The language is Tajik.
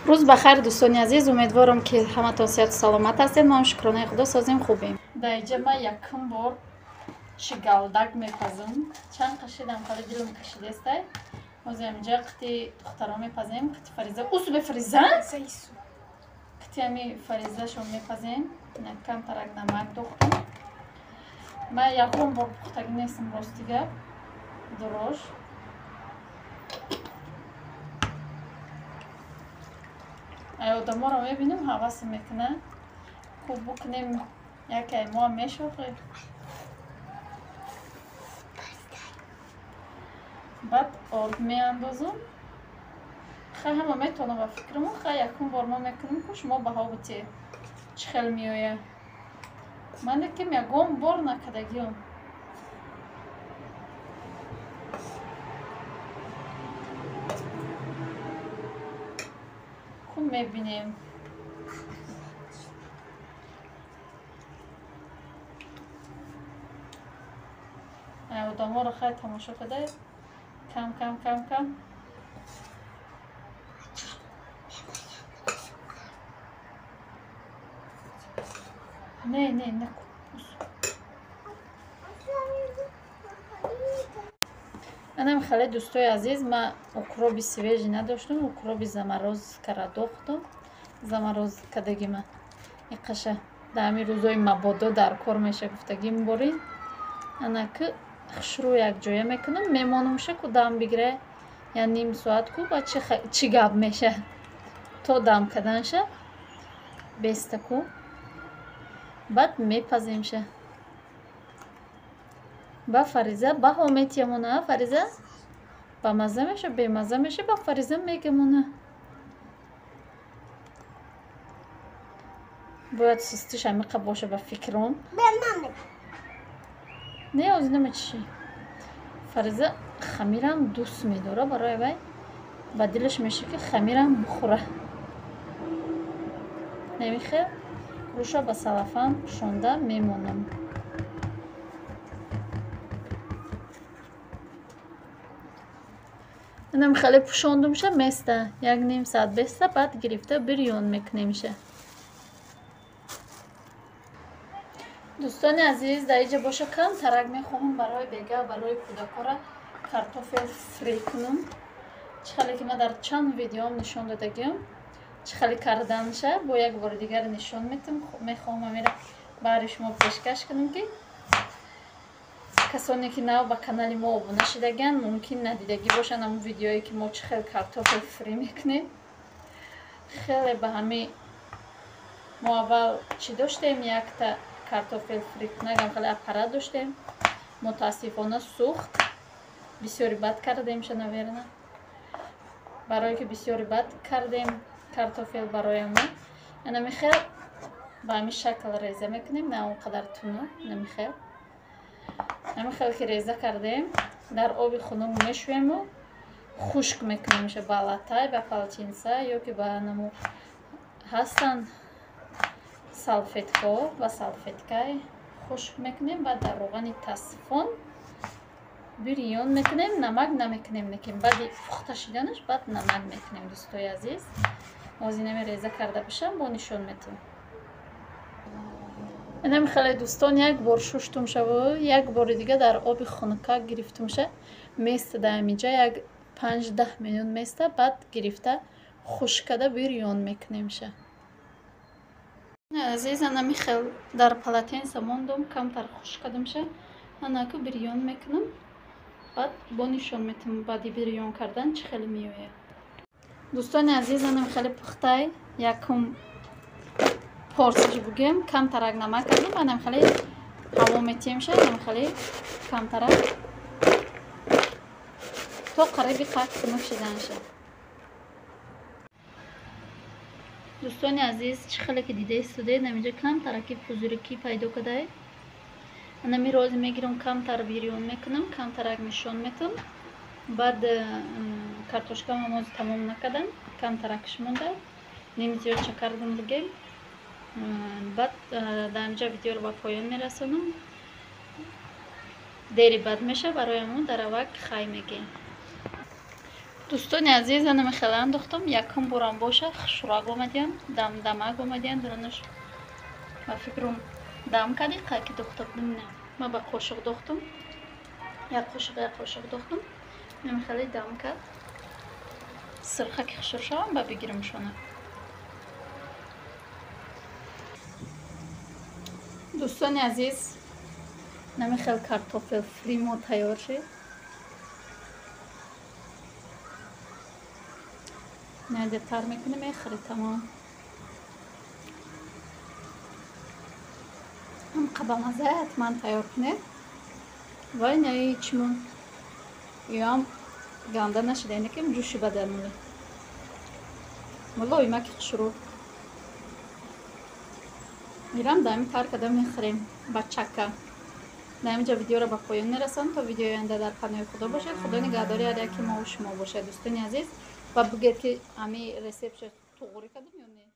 Рӯз ба хайр, дӯстони азиз. Умедворам, ки ҳаматон сиҳату саломат ҳастед. Мо ҳам, шукронаи Худо, созем, хубем. Дар иҷа ман якум бор шигалдак мепазам. Чанд қашидам, хали дилам кашидестай. Ҳозир ҳаминҷа қити духтаро мепазем, қити Фариза. Усу бефариза? Қити ҳами Фаризашон мепазем. Камтарак намак дохтам. Ман якум бор пухтагӣ нестам, рости гап. Дорош. Ай одаморо мебинам, ҳавасм мекунад. Хуб букунем, яке мо мешохем. Баъд орд меандозам. Хай, ҳама метавонам ба фикрамо. Хай, якум бор мо мекунем, ку шумо баҳо битед, чӣ хел меояд. Ман лекин ягон бор накардагиам. Ку мебинем. Ай одаморо хай тамошо карда, кам кам кам кам. Не, не, наку. Анам хеле, дӯстои азиз, ман укроби свежий надоштам, укроби заморозкара дохтам. Заморозкадаги ман иқаша дар ҳамин рӯзои мабодо дар кор меша гуфтагим борин. Анаки хушрӯ якҷоя мекунам, мемонамша, ку дам бигира, я ним соат, ку ба чӣ гап меша. То дам карданша беста ку. Баъд мепаземша. Ба Фариза баҳо метиямона, Фариза? Ба мазза меша, бемазза меша, ба Фариза мегамона. Бояд сустиш ҳамиқа боша ба фикром. Не, ози намечишӣ. Фариза хамирам дӯст медора, барои вай ба дилаш меша, ки хамирам бухӯра. Намихел руша ба салафан пӯшонда мемонам. Инам хеле пӯшондумша, места. Як ним соат беста, баъд гирифта бирён мекунемша. Дӯстони азиз, дар иҷа боша камтарак мехоҳам барои бега, барои кӯдакора картофел фри кунам. Чӣ хеле ки ман дар чанд видеом нишон додагиам, чӣ хеле карданша, бо як бори дигар нишон метам. Мехоҳам амира баҳри шумо пешкаш кунам, ки касоне ки нав ба канали мо обуна шидагианд, мумкин надидагӣ бошанд ҳамон видеое, ки мо чӣ хел картофел фри мекунем. Хеле ба ҳами мо аввал чӣ доштем, якта картофел фри кунагам хеле аппарат доштем, мутаассифона сӯхт. Бисёри бад кардемша, наверно, барое ки бисёри бад кардем картофел барои мо. Анами хел ба ҳамин шакл реза мекунем, на он қадар тунук, намихел. Ҳамин хел ки реза кардем, дар оби хунук мешӯему хушк мекунемша ба латай, ба полотенца ё ки ба наму ҳастанд салфеткаҳо, ба салфеткаи хушк мекунем. Баъд дар роғани тасфон бирён мекунем, намак намекунем, лекин баъди пухта шиданаш баъд намак мекунем, дӯстои азиз. Ҳозир инами реза карда бошам, бо нишон метавам. Инами хеле, дӯстон, як бор шуштумшаву як бори дига дар оби хунукак гирифтумша, места дар ҳаминҷа як 5-10 минут места, баъд гирифта хушк карда бирён мекунемша. Азиз, анами хел дар полотенца мондум, камтар хушк кардамша, анаку бирён мекунам, баъд бо нишон метавам баъди бирён кардан чӣ хеле меояд. Дӯстони азиз, анам хеле пухтай, якум порсияш бугем, камтарак намак кардам, анам хеле ҳаво метиҳемша, анам хеле камтарак то қариби қак хунук шиданша. Дӯстони азиз, чӣ хеле ки дида истодед, наминҷа камтараки пузырики пайдо кардае. Анами рози мегирам, камтар бирён мекунам, камтарак нишон метам. Баъд картошкаам ҳози тамом накардам, камтаракш монда, ним зиёдча кардам бугем. Баъд дар ҳаминҷа видеоро ба поён мерасонам. Дери бад меша, барои ҳамон дар аввал хай мегем. Дӯстони азиз, ана хеле андохтам, якум борам боша, хушрак омадиян, дамдамак омадиян, дурунаш ба фикрам дам кади, ки духта будам, не. Ма ба қошуқ дохтам, як қошуқ, як қошуқ дохтам, ана хеле дам кард. Сирха ки хушур шавам, ба бигирамшона. Дӯстони азиз, нами хел картофел фри мо тайёр шид. Надетар мекунем, мехӯри, тамом. Ҳам бамаза, ҳатман тайёр кунед. Вай наи чимон ёам ганда нашида, ине ки ҷӯши баданули мулоимаки хушрӯ мирам, дами тар када мехӯрем бачака. Дар инҷа видеоро ба поён мерасонам. То видеои оянда дар паноҳи Худо бошед. Худо нигаҳдори ҳар яки мо шумо бошад, дӯстони азиз. Ва бигӯед, ки ами рецептша туғри кардам ё не.